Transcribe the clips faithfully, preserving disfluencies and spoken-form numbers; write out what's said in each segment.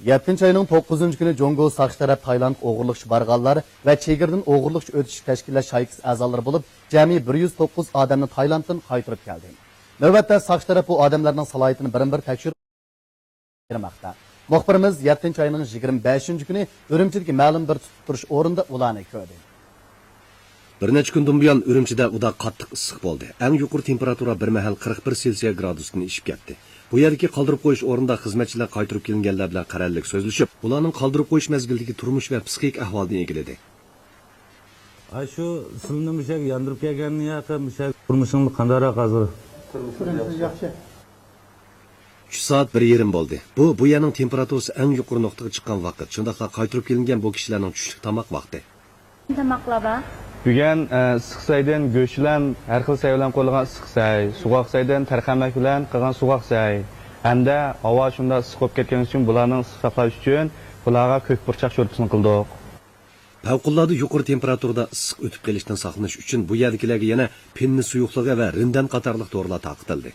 يەتتىنچى ئاينىڭ توققۇزىنچى كۈنى جۇڭگو ساقچى تەرەپ تايلاندقا ئوغرىلىقچە بارغانلار ۋە چېگرىدىن ئوغرىلىقچە ئۆتۈشكە تەشكىللەش شايكىسى ئەزالىرى بولۇپ، جەمئىي بىر يۈز توققۇز ئادەمنى تايلاندتىن قايتۇرۇپ كەلدى. نۆۋەتتە ساقچى تەرەپ بۇ ئادەملەرنىڭ سالاھىيىتىنى بىرمۇ بىر تەكشۈرۈپ بېرمەكتە. مۇخبىرىمىز يەتتىنچى ئاينىڭ يىگىرمە بەشىنچى كۈنى ئۈرۈمچىدىكى مەلۇم بىر تۇتۇپ تۇرۇش ئورنىدا ئۇلارنى كۆردى. بىر نەچچە كۈندىن بۇيان ئۈرۈمچىدە ئۇدا قاتتىق ئىسسىق بولدى. ئەڭ يۇقىرى تېمپېراتۇرا بىر مەھەل قىرىق بىر سېلسىيە گرادۇستىن ئېشىپ كەتتى. بۇ يەردىكى قالدۇرۇپ قويۇش ئورنىدا خىزمەتچىلەر قايتۇرۇپ كېلىنگەنلەر بىلەن قەرەللىك سۆزلىشىپ، ئۇلارنىڭ قالدۇرۇپ قويۇش مەزگىلىدىكى تۇرمۇش ۋە پسىخىك ئەھۋالىنى ئىگىلىدى. ئاي، شۇ سىلىنى مۇشەگە ياندۇرۇپ كەلگەننى ياقى مۇشەگە تۇرمۇشۇڭلار قانداقراق ھازىر؟ تۇرمۇشىمىز ياخشى. ئۈچ سائەت بىر يېرىم بولدى. بۇ، بۇ يەرنىڭ تېمپېراتۇرىسى ئەڭ يۇقىرى نۇقتىغا چىققان ۋاقىت. شۇنداقلا قايتۇرۇپ كېلىنگەن بۇ كىشىلەرنىڭ چۈشلۈك تاماق ۋاقتى. تاماقلار بار. بۈگۈن، ئە، ئىسسىق سەيدىن گۆش بىلەن ھەر خىل سەي بىلەن قويۇلغان ئىسسىق سەي، سوغۇق سەيدىن تەرخەمەك بىلەن قىلغان سوغۇق سەي ھەمدە ھاۋا شۇنداق ئىسسىق بولۇپ كەتكەنلىكى ئۈچۈن بۇلارنىڭ ئىسسىق ساقلاش ئۈچۈن بۇلارغا كۆك پۇرچاق شورپىسىنى قىلدۇق. پەۋقۇلئاددە يۇقىرى تېمپېراتۇرىدا ئىسسىق ئۆتۈپ قېلىشتىن ساقلىنىش ئۈچۈن بۇ يەردىكىلەرگە يەنە پىننە سۇيۇقلۇقى ۋە رىندەن قاتارلىق دورىلار تارقىتىلدى.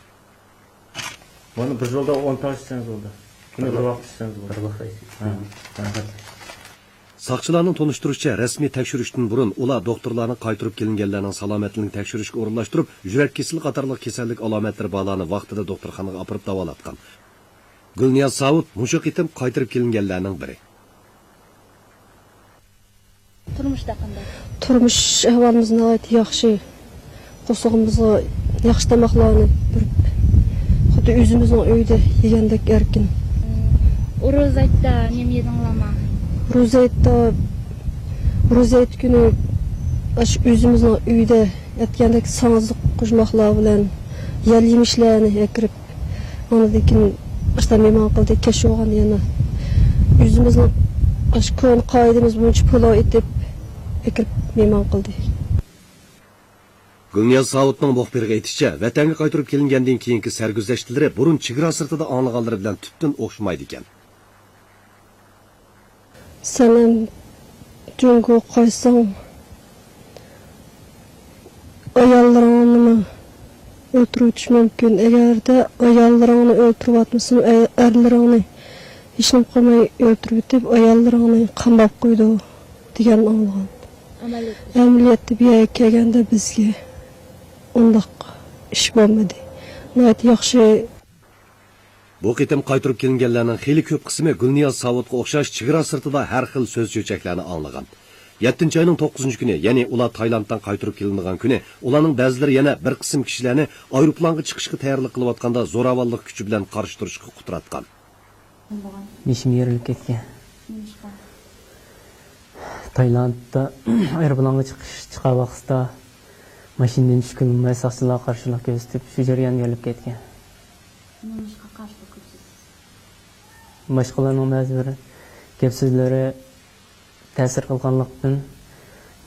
بۇنى بىر يولدا ئون تال ئىچسەڭىز بولدى. كۈنى بىر ۋاقىت ئىچسەڭىز بولدى. بىر ۋاقىت ئىچسەڭىز. ھە، ھە. ساقچىلارنىڭ تونۇشتۇرۇشىچە، رەسمىي تەكشۈرۈشتىن بۇرۇن ئۇلار دوختۇرلارنى قايتۇرۇپ كېلىنگەنلەرنىڭ سالامەتلىكىنى تەكشۈرۈشكە ئورۇنلاشتۇرۇپ، يۈرەك كېسىلى قاتارلىق كېسەللىك ئالامەتلىرى بارلارنى ۋاقتىدا دوختۇرخانىغا ئاپىرىپ داۋالاتقان. گۈلنىياز ساۋۇت مۇشۇ قېتىم قايتۇرۇپ كېلىنگەنلەرنىڭ بىرى. تۇرمۇشتا قانداق؟ تۇرمۇش ئەھۋالىمىز ناھايىتى ياخشى. قورسىقىمىزغا ياخشى تاماقلارنى بېرىپ، خۇددى ئۆزىمىزنىڭ ئۆيىدە يېگەندەك ئەركىن. ئۇ روزا ھېيتتا نېمە يېدىڭلارما؟ روزا ھېيتتا، روزا ھېيت كۈنى ئاشۇ ئۆزىمىزنىڭ ئۆيىدە ئەتكەندەك ساڭزىق قوشماقلار بىلەن يەل يېمىشلەرنى ئەكىرىپ، ئاندىن كېيىن ئاشتا مېھمان قىلدى، كەچ بولغان يەنە. ئۆزىمىزنىڭ ئاشۇ كونا قائىدىمىز بويىچە پۇلاۋ ئېتىپ، ئەكىرىپ مېھمان قىلدى. گۈلنىياز ساۋۇتنىڭ مۇخبىرغا ئېيتىشىچە، ۋەتەنگە قايتۇرۇپ كېلىنگەندىن كېيىنكى سەرگۈزەشتلىرى بۇرۇن چېگرا سىرتىدا ئاڭلىغانلىرى بىلەن تۈپتىن ئوخشىمايدىكەن. سەن ھەم جۇڭگوغا قايتساڭ، ئاياللىرىڭنىمۇ ئۆلتۈرۈۋېتىشى مۇمكىن. ئەگەردە ئاياللىرىڭنى ئۆلتۈرۈۋەتمىسىمۇ، ئەي-، ئەرلىرىڭنى ھېچنېمە قىلماي ئۆلتۈرۈۋېتىپ، ئاياللىرىڭنى قاماپ قويىدۇ دېگەننى ئاڭلىغان. ئەمەلىيەتتە؟ ئەمەلىيەتتە بۇ يەرگە كەلگەندە بىزگە ئۇنداق ئىش بولمىدى. ناھايىتى ياخشى. بۇ قېتىم قايتۇرۇپ كېلىنگەنلەرنىڭ خېلى كۆپ قىسمى گۈلنىياز ساۋۇتقا ئوخشاش چېگرا سىرتىدا ھەر خىل سۆز-چۆچەكلەرنى ئاڭلىغان. يەتتىنچى ئاينىڭ توققۇزىنچى كۈنى، يەنى ئۇلار تايلاندتىن قايتۇرۇپ كېلىنىدىغان كۈنى، ئۇلارنىڭ بەزىلىرى يەنە بىر قىسىم كىشىلەرنى ئايروپىلانغا چىقىشقا تەييارلىق قىلىۋاتقاندا زوراۋانلىق كۈچى بىلەن قارشى تۇرۇشقا قۇتراتقان. بېشىم يېرىلىپ كەتكەن. نېمىشقا؟ تايلاندتا ئايروپىلانغا چىقىش، چىقار ۋاقتىدا ماشىنىدىن چۈشكىلى بولماي، ساقچىلار قارشىلىق كۆرسىتىپ، شۇ جەريان يېرىلىپ كەتكەن. نېمىشقا قارشىلىق كۆرسىتىسىز؟ باشقىلارنىڭ بەزى بىر گەپ-سۆزلىرى تەسىر قىلغانلىقتىن،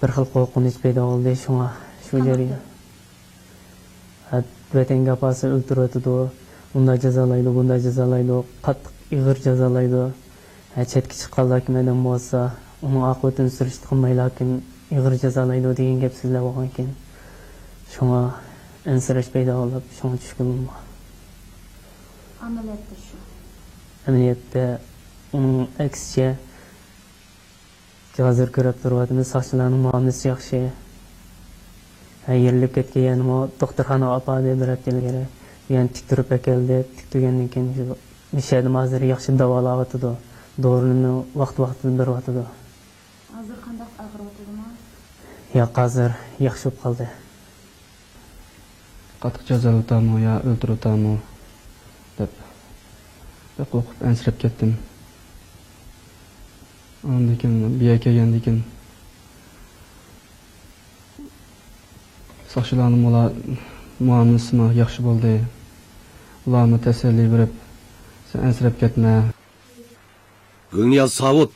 بىر خىل قورقۇنچ پەيدا بولدى، شۇڭا شۇ جەريان. ۋەتەنگە ئاپارسا ئۆلتۈرۈۋېتىدۇ، ئۇنداق جازالايدۇ، بۇنداق جازالايدۇ، قاتتىق ئېغىر جازالايدۇ. ھە، چەتكە چىققانلاركىن ئادەم بولسا، ئۇنىڭ ئاقىۋىتىنى سۈرۈشتە قىلمايلاكىن ئېغىر جازالايدۇ دېگەن گەپ-سۆزلەر بولغانكەن. شۇڭا ئەنسىرەش پەيدا بولۇپ، شۇڭا چۈشكۈن بولغان. ئەمەلىيەتتە شۇ. ئەمەلىيەتتە ئۇنىڭ ئەكسىچە، ھازىر كۆرۈپ تۇرۇۋاتىمىز، ساقچىلارنىڭ مۇئامىلىسى ياخشى. ھە، يېرىلىپ كەتكەن يەرنىمۇ دوختۇرخانىغا ئاپاردى بىر ھەپتە ئىلگىرى. يەنە تىكتۈرۈپ ئەكەلدى. تىكتۈرگەندىن كېيىن شۇ، مۇشۇ يەردىمۇ ھازىر ياخشى داۋالاۋاتىدۇ. دورىنى ۋاقتى ۋاقتىدا بېرىۋاتىدۇ. ھازىر قانداق، ئاغرىۋاتىدۇمۇ؟ ياق، ھازىر ياخشى بولۇپ قالدى. قاتتىق جازالاۋاتامۇ يا ئۆلتۈرۈۋاتامۇ دەپ بەك قورقۇپ ئەنسىرەپ كەتتىم. ئاندىن كېيىن بۇ يەرگە كەلگەندىن كېيىن ساقچىلارنىڭ ئۇلار مۇئامىلىسىمۇ ياخشى بولدى. ئۇلارمۇ تەسەللى بېرىپ، سەن ئەنسىرەپ كەتمە. گۈلنىياز ساۋۇت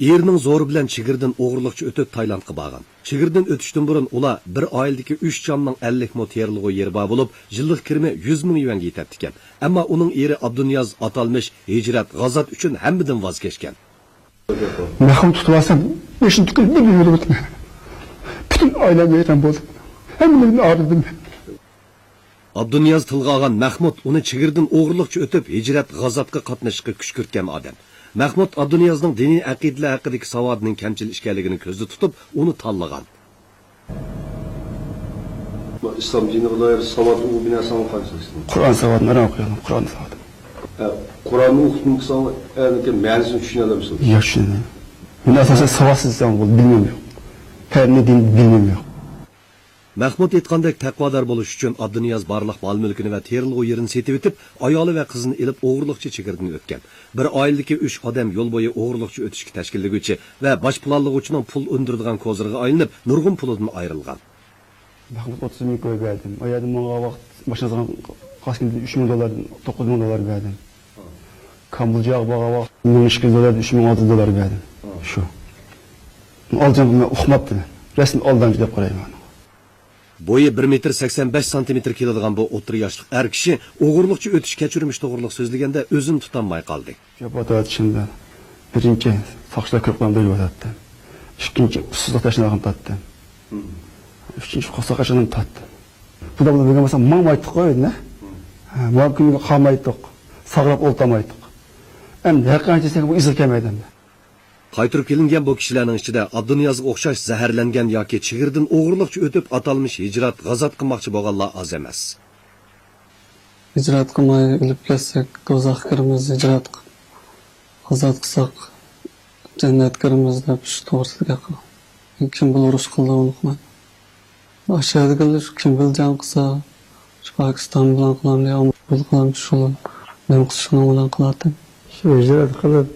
ئېرىنىڭ زورى بىلەن چېگرىدىن ئوغرىلىقچە ئۆتۈپ تايلاندقا بارغان. چېگرىدىن ئۆتۈشتىن بۇرۇن ئۇلار بىر ئائىلىدىكى ئۈچ چامنىڭ ئەللىك مو تېرىلغۇ يېرى بار بولۇپ، يىللىق كىرىمى يۈز مىڭ يۈەنگە يېتەتتىكەن. ئەمما ئۇنىڭ ئېرى ئابدۇنىياز ئاتالمىش ھىجرەت، غازات ئۈچۈن ھەممىدىن ۋاز كەچكەن. مەخمۇت تۇتۇۋالسام، بېشىنى تۈكۈپ نېمە يۈرۈۋاتىمەن. پۈتۈن ئائىلەم ۋەيران بولدى. ھەممىلىرىنى ئاغرىدىم. ئابدۇنىياز تىلغا ئالغان مەخمۇت ئۇنى چېگرىدىن ئوغرىلىقچە ئۆتۈپ، ھىجرەت، غازاتقا قاتنىشىشقا كۈشكۈرتكەن ئادەم. مەھمۇد ئابدۇنىيازنىڭ دىنىي ئەقىدىلەر ھەققىدىكى ساۋادىنىڭ كەمچىل ئىكەنلىكىنى كۆزدە تۇتۇپ، ئۇنى تاللىغان. ئىسلام دىنىغا دائىر ساۋات ئۇ بىناسىغا قايسى؟ قۇرئان ساۋاتىنى ئاران ئوقۇيالىدىم، قۇرئان ساۋاتىنى. ھە، قۇرئاننى ئوقۇتمىساڭ، ئەنىكى مەنىسىنى چۈشىنەلەمسەن؟ ياخشى چۈشىنەلمەيمەن. مەن ئاساسەن ساۋاتسىز، بىلمىم يوق. پەننى، دىننى بىلمىم يوق. مەھمۇد ئېيتقاندەك، تەقۋادار بولۇش ئۈچۈن ئابدۇنىياز بارلىق مال-مۈلكىنى ۋە تېرىلغۇ يېرىنى سېتىۋېتىپ، ئايالى ۋە قىزىنى ئېلىپ، ئوغرىلىقچە چېگرىدىن ئۆتكەن. بىر ئائىلىدىكى ئۈچ ئادەم يول بويى ئوغرىلىقچە ئۆتۈشكە تەشكىللىگۈچى ۋە باج پىلانلىغۇچىنىڭ پۇل ئۈندۈرىدىغان كوزىرىغا ئايلىنىپ، نۇرغۇن پۇلىدىن ئايرىلغان. مەھمۇد ئوتتۇز مىڭ كوي بەردىم. ئۇ يەردە ماڭغان ۋاقىت ماشىنىسىغا قاسكىندىن ئۈچ مىڭ دوللار، توققۇز مىڭ دوللار بەردىم. كامبودژاغا بارغان ۋاقىت مىڭ ئىككى يۈز دوللاردىن ئۈچ مىڭ ئالتە يۈز دوللار بەردىم. شۇ. ئالدىم، مەن ئۇقماپتىمەن. رەسمىي ئالدامچى دەپ قارايمەن. بويى بىر مېتىر سەكسەن بەش سانتىمېتىر كېلىدىغان بۇ ئوتتۇرا ياشلىق ئەر كىشى ئوغرىلىقچە ئۆتۈش كەچۈرمىشى توغرىلىق سۆزلىگەندە ئۆزىنى تۇتالماي قالدى. گەپ ئاتىۋاتىشىمدا بىرىنچى ساقچىلار كۆپ قىلامدۇ دەۋاتاتتى. ئىككىنچى ئۇسسۇزلۇق تەشنالىقىنى تارتتى. ئۈچىنچى قورساق ئاچقىنىنى تارتتى. بۇ دەمدە بىلگەن بولسا ماڭمايتتۇق ئۆيدىن. ھە، مۇئەللىم كۈنىگە قالمايتتۇق. ساغراپ ئولتۇرمايتتۇق. ئەمدى ھەقىقەتنى دېسەك بۇ ئېسىگە كەلمەيدۇ ئەمدى. قايتۇرۇپ كېلىنگەن بۇ كىشىلەرنىڭ ئىچىدە ئابدۇنىيازغا ئوخشاش زەھەرلەنگەن ياكى چېگرىدىن ئوغرىلىقچە ئۆتۈپ ئاتالمىش ھىجرەت، غازات قىلماقچى بولغانلار ئاز ئەمەس. ھىجرەت قىلماي ئۆلۈپ كەتسەك، دوزاخقا كىرىمىز، ھىجرەت قىلىپ، غازات قىلساق، جەننەتكە كىرىمىز دەپ شۇ توغرىسىدا گەپ قىلغان. كىم بىلەن ئۇرۇش قىلدى ئۇنىمايمەن. ئاشۇ يەردىكىلەر شۇ كىم بىلەن جەڭ قىلسا، شۇ پاكىستان بىلەن قىلامدۇ يا ئامېرىكا بىلەن قىلامدۇ، شۇلار نېمە قىلسا شۇنىڭ بىلەن قىلاتتىم. شۇ ھىجرەت قىلىپ،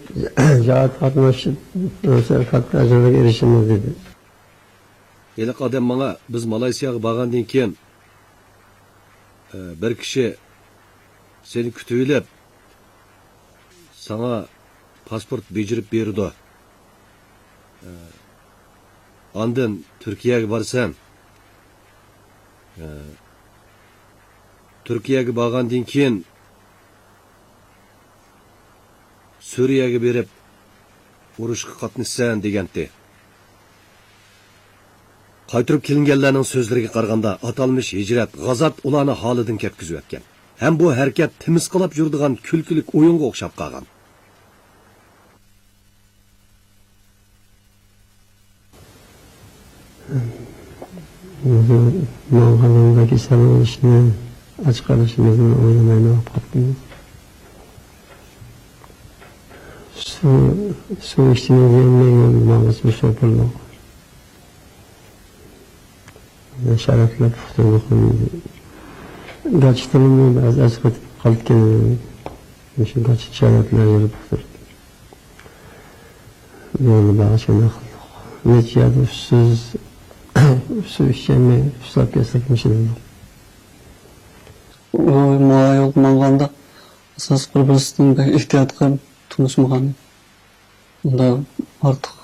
جىھادقا قاتنىشىپ، ئۆلسە كاتتا ئەجىرلەرگە ئېرىشىمىز دېدى. ھېلىقى ئادەم ماڭا، بىز مالايسىياغا بارغاندىن كېيىن، ئە، بىر كىشى سېنى كۈتۈۋېلىپ، ساڭا پاسپورت بېجىرىپ بېرىدۇ. ئە، ئاندىن تۈركىيەگە بارىسەن. ئە، تۈركىيەگە بارغاندىن كېيىن، سۈرىيەگە بېرىپ، ئۇرۇشقا قاتنىشىسەن دېگەنتى. قايتۇرۇپ كېلىنگەنلەرنىڭ سۆزلىرىگە قارىغاندا، ئاتالمىش ھىجرەت، غازات ئۇلارنى ھالىدىن كەتكۈزۈۋەتكەن. ھەم بۇ ھەرىكەت تىمىسقىلاپ يۈرىدىغان كۈلكىلىك ئويۇنغا ئوخشاپ قالغان. ماڭغىنىمدا كېسەل بولۇشنى، ئاچ قېلىشىمىزنى ئويلىمايلا قاپتىمىز. سۇ، سۇ ئىچىمىز يەلمەي ماڭغۇچە شوپۇرلۇق. شەرەتلەپ ئۇقتۇردۇق. گاچىتىمۇ بەزى ئەسقېتىپ قالىدىكەن. مۇشۇ گاچىت شەرەتلەر يۈرۈپ ئۇقتۇردۇق. يولدا بارغاچ شۇنداق قىلدۇق. نەچچە يەردە ئۇسسۇز، سۇ ئىچەلمەي ئۇسساپ كەتسەك نېمە دېدۇق. ئۇ ماڭا يولدا ماڭغاندا ئاساسلىق بىر بىرسىدىن بەك ئېھتىيات قىلىپ تونۇشمىغان ئىدى. ئۇندا ئارتۇق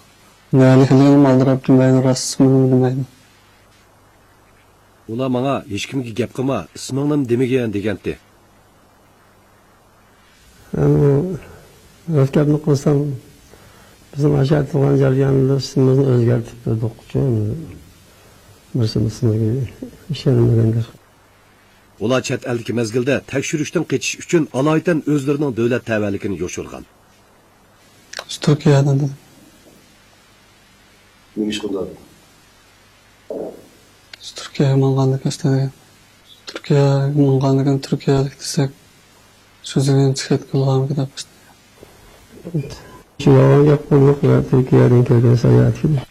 نەلىكىنىمۇ ئالدىراپ دېمەيدۇ، راستىمنىمۇ دېمەيدۇ. ئۇلار ماڭا، ھېچكىمگە گەپ قىلما، ئىسمىڭنىمۇ دېمىگىن دېگەنتى. ئەمما راست گەپنى قىلسام، بىزنىڭ ئاشۇ تۇغان جەريانىدا ئىسمىمىزنى ئۆزگەرتىپ تۇردۇق. بىرسى بىرسىمىزگە ئىشەنمىگەندەك. ئۇلار چەت ئەلدىكى مەزگىلدە تەكشۈرۈشتىن قېچىش ئۈچۈن ئالايىتەن ئۆزلىرىنىڭ دۆلەت تەۋەلىكىنى يوشۇرغان. تۈركىيەدىن دېدىم. نېمە ئىش قىلدى؟ تۈركىيەگە ماڭغانلىقى ئۈستىدە. تۈركىيەگە ماڭغانلىقىنى تۈركىيەلىك دېسەك، سۆزىنى چىقىرىپ قىلغانمىكى دەپ. شۇ يالغان گەپ قىلدۇق ۋە تۈركىيەدىن كەلگەن ساياھەتكە.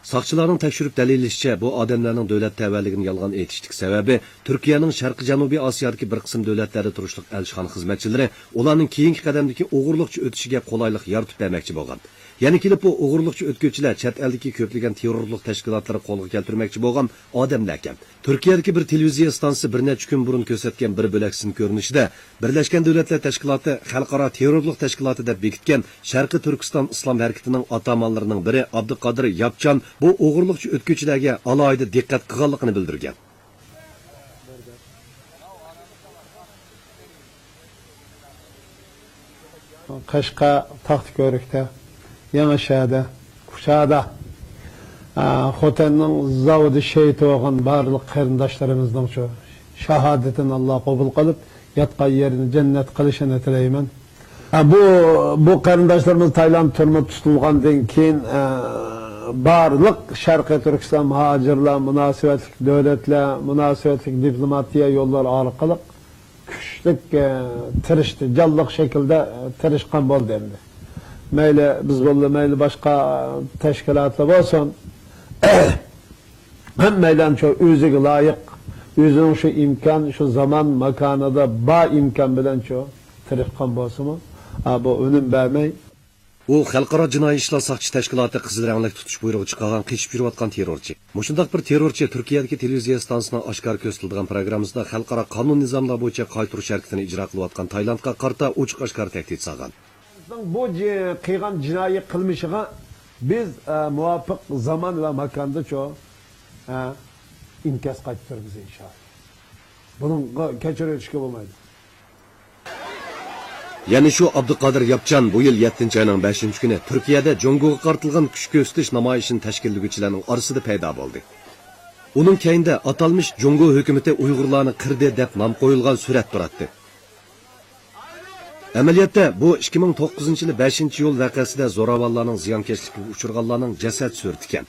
ساقچىلارنىڭ تەكشۈرۈپ دەلىللىشىچە، بۇ ئادەملەرنىڭ دۆلەت تەۋەلىكىنى يالغان ئېيتىشتىكى سەۋەبى تۈركىيەنىڭ شەرقىي جەنۇبىي ئاسىيادىكى بىر قىسىم دۆلەتلەردە تۇرۇشلۇق ئەلچىخانا خىزمەتچىلىرى ئۇلارنىڭ كېيىنكى قەدەمدىكى ئوغرىلىقچە ئۆتۈشىگە قولايلىق يارىتىپ بەرمەكچى بولغان. يەنە كېلىپ بۇ ئوغرىلىقچە ئۆتكۈچىلەر چەت ئەلدىكى كۆپلىگەن تېررورلۇق تەشكىلاتلىرى قولغا كەلتۈرمەكچى بولغان ئادەملەركەن. تۈركىيەدىكى بىر تېلېۋىزىيە ئىستانسىسى بىر نەچچە كۈن بۇرۇن كۆرسەتكەن بىر بۆلەك سىن كۆرۈنۈشىدە، بىرلەشكەن دۆلەتلەر تەشكىلاتى خەلقئارا تېررورلۇق تەشكىلاتى دەپ بېكىتكەن شەرقىي تۈركىستان ئىسلام ھەرىكىتىنىڭ ئاتامانلىرىنىڭ بىرى ئابدۇقادىر ياپچان بۇ ئوغرىلىقچە ئۆتكۈچىلەرگە ئالاھىدە دىققەت قىلغانلىقىنى بىلدۈرگەن. قەشقەر، تاختىكۆۋرۈكتە، يېڭىشەھەردە، كۇچادا، ئا، خوتەننىڭ زاۋۇدى شېھىت بولغان بارلىق قېرىنداشلىرىمىزنىڭچۇ شاھادىتىنى ئاللا قوبۇل قىلىپ، ياتقان يېرىنى جەننەت قىلىشىنى تىلەيمەن. ھە، بۇ، بۇ قېرىنداشلىرىمىز تايلاند تۈرمىدە تۇتۇلغاندىن كېيىن، ئە، بارلىق شەرقىي تۈركىستان مۇھاجىرلار مۇناسىۋەتلىك دۆلەتلەر، مۇناسىۋەتلىك دىپلوماتىيە يوللىرى ئارقىلىق كۈچلۈك، ئە، تىرىشتى، جانلىق شەكىلدە، ئە، تىرىشقان بولدى ئەمدى. مەيلى بىز بولدى، مەيلى باشقا تەشكىلاتلار بولسۇن، ھەممەيلەن شۇ ئۆزىگە لايىق، ئۆزىنىڭ شۇ ئىمكان، شۇ زامان ماكانىدا بار ئىمكان بىلەن شۇ تىرىشقان بولسىمۇ، ئا، بۇ ئۈنۈم بەرمەي. ئۇ خەلقئارا جىنايى ئىشلار ساقچى تەشكىلاتى قىزىل رەڭلىك تۇتۇش بۇيرۇغى چىقارغان قېچىپ يۈرۈۋاتقان تېررورچى. مۇشۇنداق بىر تېررورچى تۈركىيەدىكى تېلېۋىزىيە ئىستانسىسىنىڭ ئاشكارا كۆرسىتىدىغان پروگراممىسىدا خەلقئارا قانۇن نىزاملار بويىچە قايتۇرۇش ھەرىكىتىنى ئىجرا قىلىۋاتقان تايلاندقا قارىتا ئوچۇق ئاشكارا تەھدىت سالغان. بۇ جى-، قىلغان جىنايى قىلمىشىغا بىز، ئە، مۇۋاپىق زامان ۋە ماكاندا شۇ، ئە، ئىنكاس قايتۇرىمىز، ئىنشائاللا. بۇنىڭغا كەچۈرۈۋېتىشكە بولمايدۇ. يەنە شۇ ئابدۇقادىر ياپچان بۇ يىل يەتتىنچى ئاينىڭ بەشىنچى كۈنى تۈركىيەدە جۇڭگوغا قارىتىلغان كۈچ كۆرسىتىش نامايىشىنى تەشكىللىگۈچىلەرنىڭ ئارىسىدا پەيدا بولدى. ئۇنىڭ كەينىدە ئاتالمىش جۇڭگو ھۆكۈمىتى ئۇيغۇرلارنى قىردى دەپ نام قويۇلغان سۈرەت تۇراتتى. ئەمەلىيەتتە، بۇ ئىككى مىڭ توققۇزىنچى يىلى بەشىنچى ئىيۇل ۋەقەسىدە زوراۋانلارنىڭ زىيانكەشلىكىگە ئۇچرىغانلارنىڭ جەسەت سۈرىتىكەن.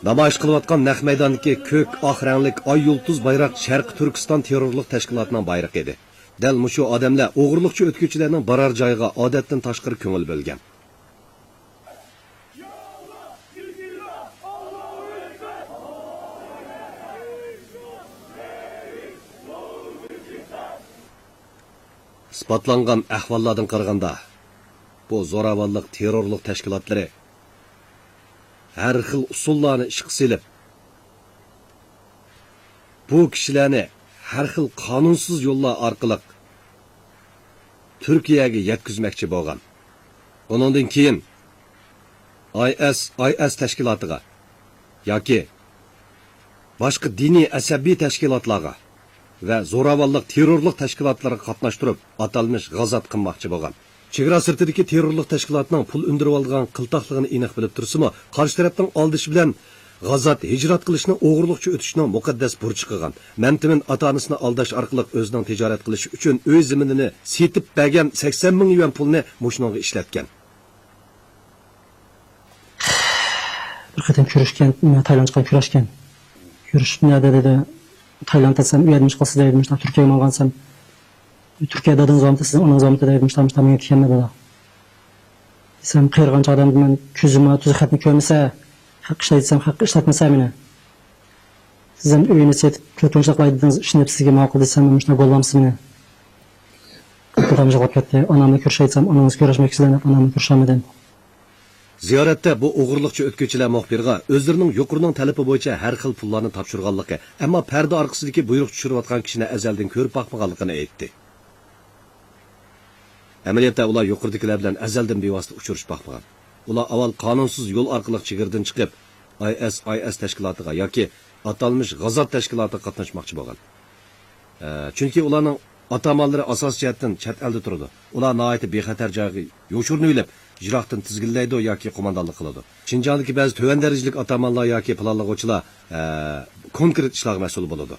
نامايىش قىلىۋاتقان نەق مەيداندىكى كۆك، ئاق رەڭلىك ئاي يۇلتۇز بايراق شەرقىي تۈركىستان تېررورلۇق تەشكىلاتىنىڭ بايرىقى ئىدى. دەل مۇشۇ ئادەملەر ئوغرىلىقچى ئۆتكۈچىلەرنىڭ بارار جايىغا ئادەتتىن تاشقىرى كۆڭۈل بۆلگەن. ئىسپاتلانغان ئەھۋاللاردىن قارىغاندا، بۇ زوراۋانلىق تېررورلۇق تەشكىلاتلىرى ھەر خىل ئۇسۇللارنى ئىشقا سېلىپ، بۇ كىشىلەرنى ھەر خىل قانۇنسىز يوللار ئارقىلىق تۈركىيەگە يەتكۈزمەكچى بولغان. ئۇنىڭدىن كېيىن ئاي ئەس ئاي ئەس تەشكىلاتىغا ياكى باشقا دىنىي ئەسەبىي تەشكىلاتلارغا ۋە زوراۋانلىق تېررورلۇق تەشكىلاتلىرىغا قاتناشتۇرۇپ، ئاتالمىش غازات قىلماقچى بولغان. چېگرا سىرتىدىكى تېررورلۇق تەشكىلاتنىڭ پۇل ئۈندۈرۈۋالىدىغان قىلتاقلىقىنى ئېنىق بىلىپ تۇرسىمۇ، قارشى تەرەپنىڭ ئالدىشى بىلەن غازات ھىجرات قىلىشنى ئوغرىلىقچە ئۆتۈشنىڭ مۇقەددەس بۇرچى قىلغان. مەمتىمىن ئاتا-ئانىسىنى ئالداش ئارقىلىق ئۆزىنىڭ تىجارەت قىلىشى ئۈچۈن ئۆي زېمىنىنى سېتىپ بەرگەن سەكسەن مىڭ يۈەن پۇلنى مۇشۇنىڭغا ئىشلەتكەن. بىر قېتىم كۆرۈشكەن، تايلاندقا كۆرۈشكەن. كۆرۈشۈپ، نەدە دېدى، تايلاند دېسەم، ئۇ يەردە نېمە قىلىسىز دەيدۇ، مۇشۇنداق تۈركىيەگە ماڭغان دېسەم، تۈركىيە دادىڭىز بارمىدى، سىزنىڭ ئانىڭىز بارمىدى دەيدۇ، مۇشۇنداق، مۇشۇنداق مېڭىپ كەلگەن دېدى. دېسەم، قېرىغانچە ئادەم، مەن كۆزۈم تۈز خەتنى كۆرمىسە، خەق ئىشلەي دېسەم، خەق ئىشلەتمىسە مېنى. سىزنىڭ ئۆينى سېتىپ، تۆت ئويۇنچۇقلاي دېدىڭىز، ئىشىنىپ سىزگە ماقۇل دېسەم، مۇشۇنداق بولمامسىز مېنى. ئاپام يىغلاپ كەتتى. ئانامنى كۆرۈشەي دېسەم، ئانىڭىزنى كۆرۈشمەكچىسىلەر دەپ ئانامنى كۆرۈشەلمىدىم. زىيارەتتە بۇ ئوغرىلىقچى ئۆتكۈچىلەر مۇخبىرغا ئۆزلىرىنىڭ يۇقىرىنىڭ تەلىپى بويىچە ھەر خىل پۇللارنى تاپشۇرغانلىقى، ئەمما پەردە ئارقىسىدىكى بۇيرۇق چۈشۈرۈۋاتقان كىشىنى ئەزەلدىن كۆرۈپ باقمىغانلىقىنى ئېيتتى. ئەمەلىيەتتە ئۇلار يۇقىرىدىكىلەر بىلەن ئەزەلدىن بىۋاسىتە ئۇچرىشىپ باقمىغان. ئۇلار ئاۋۋال قانۇنسىز يول ئارقىلىق چېگرىدىن چىقىپ، ئاي ئەس ئاي ئەس تەشكىلاتىغا ياكى ئاتالمىش غازات تەشكىلاتىغا قاتناشماقچى بولغان. ئە، چۈنكى ئۇلارنىڭ ئاتامانلىرى ئاساسىي جەھەتتىن چەت ئەلدە تۇرىدۇ. ئۇلار ناھايىتى بىخەتەر جايغا يوشۇرۇنۇۋېلىپ، يىراقتىن تىزگىنلەيدۇ ياكى قوماندانلىق قىلىدۇ. شىنجاڭدىكى بەزى تۆۋەن دەرىجىلىك ئاتامانلار ياكى پىلانلىغۇچىلار، ئە، كونكرېت ئىشلارغا مەسئۇل بولىدۇ.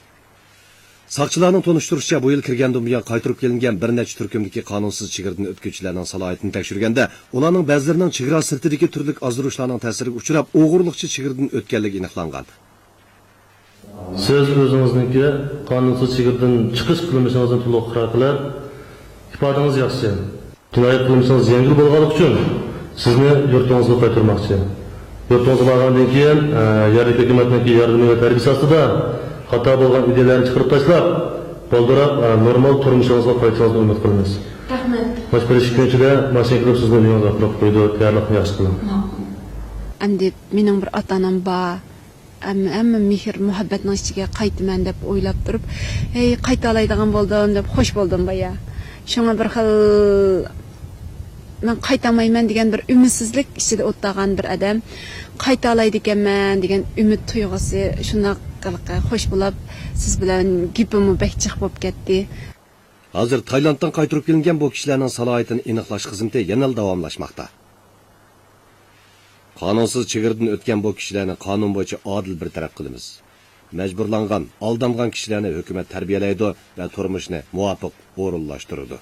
ساقچىلارنىڭ تونۇشتۇرۇشىچە، بۇ يىل كىرگەندىن بۇيان قايتۇرۇپ كېلىنگەن بىر نەچچە تۈركۈمدىكى قانۇنسىز چېگرىدىن ئۆتكۈچىلەرنىڭ سالاھىيىتىنى تەكشۈرگەندە، ئۇلارنىڭ بەزىلىرىنىڭ چېگرا سىرتىدىكى تۈرلۈك ئازدۇرۇشلارنىڭ تەسىرىگە ئۇچراپ، ئوغرىلىقچە چېگرىدىن ئۆتكەنلىكى ئېنىقلانغان. سىز ئۆزىڭىزنىڭكى قانۇنسىز چېگرىدىن چىقىش قىلمىشىڭىزنى تولۇق ئىقرار قىلىپ، ئىپادىڭىز ياخشى. جىنايەت قىلمىشىڭىز يەڭگىل بولغانلىقى ئۈچۈن سىزنى يۇرتىڭىزغا قايتۇرماقچى. يۇرتىڭىزغا بارغاندىن كېيىن، ئە، يەرلىك ھۆكۈمەتنىڭكى ياردىمى ۋە تەربىيىسى ئاستىدا خاتا بولغان ئىدىيەلەرنى چىقىرىپ تاشلاپ، بالدۇرراق، ئە، نورمال تۇرمۇشىڭىزغا قايتىشىڭىزنى ئۈمىد قىلىمىز. رەھمەت. مانا بىر ئىككى كۈن ئىچىدە ماشىنا كېلىپ سىزنى ئۆيىڭىزگە ئاپىرىپ قويىدۇ، تەييارلىقنى ياخشى قىلىڭ. ماقۇل. ئەمدى مېنىڭ بىر ئاتا-ئانام بار. ھەم-، ھەممە مېھىر-مۇھەببەتنىڭ ئىچىگە قايتىمەن دەپ ئويلاپ تۇرۇپ، ھەي، قايتالايدىغان بولدۇم دەپ خوش بولدۇم بايا. شۇڭا بىر خىل مەن قايتالمايمەن دېگەن بىر ئۈمىدسىزلىك ئىچىدە ئولتۇرغان بىر ئادەم قايتالايدىكەنمەن دېگەن ئۈمىد تۇيغۇسى شۇنداق ھېلىقى خوش بولۇپ، سىز بىلەن گېپىممۇ بەك جىق بولۇپ كەتتى. ھازىر تايلاندتىن قايتۇرۇپ كېلىنگەن بۇ كىشىلەرنىڭ سالاھىيىتىنى ئېنىقلاش خىزمىتى يەنىلا داۋاملاشماقتا. قانۇنسىز چېگرىدىن ئۆتكەن بۇ كىشىلەرنى قانۇن بويىچە ئادىل بىر تەرەپ قىلىمىز. مەجبۇرلانغان، ئالدانغان كىشىلەرنى ھۆكۈمەت تەربىيەلەيدۇ ۋە تۇرمۇشىنى مۇۋاپىق ئورۇنلاشتۇرىدۇ.